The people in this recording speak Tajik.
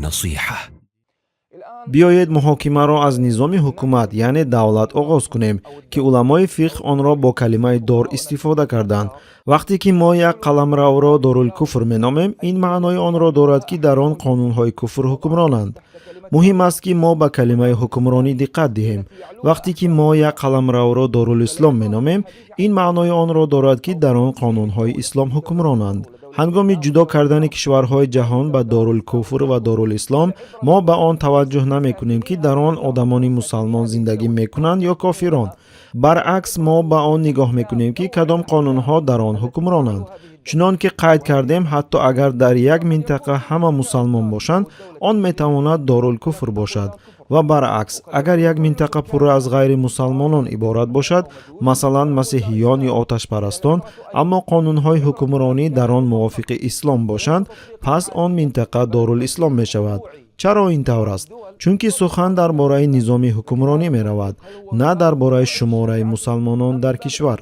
النصيحة. Биёед, муҳокимаро аз низоми ҳукумат, яъне давлат, оғоз кунем, ки уламои фиқҳ онро бо калимаи дор истифода карданд. Вақте ки мо як қаламравро дорулкуфр меномем, ин маънои онро дорад, ки дар он қонунҳои куфр ҳукмронанд. Муҳим аст, ки мо ба калимаи ҳукмронӣ диққат диҳем. Вақте ки мо як қаламравро дорулислом меномем, ин маънои онро дорад, ки дар он қонунҳои ислом ҳукмронанд. Ҳангоми ҷудо кардани кишварҳои ҷаҳон ба дорулкуфр ва дорулислом, мо ба он таваҷҷӯҳ намекунем, ки дар он одамони мусалмон зиндагӣ мекунанд ё кофирон. Баръакс, мо ба он нигоҳ мекунем, ки кадом қонунҳо дар он ҳукмронанд. Чунон ки қайд кардем, ҳатто агар дар як минтақа ҳама мусалмон бошанд, он метавонад дорулкуфр бошад ва баръакс, агар як минтақа пурра аз ғайримусалмонон иборат бошад, масалан, масеҳиён ё оташпарастон, аммо қонунҳои ҳукмронӣ дар он мувофиқи ислом бошанд, пас он минтақа дорулислом мешавад. Чаро ин тавр аст? Чунки сухан дар бораи низоми ҳукмронӣ меравад, на дар бораи шумораи мусалмонон дар кишвар.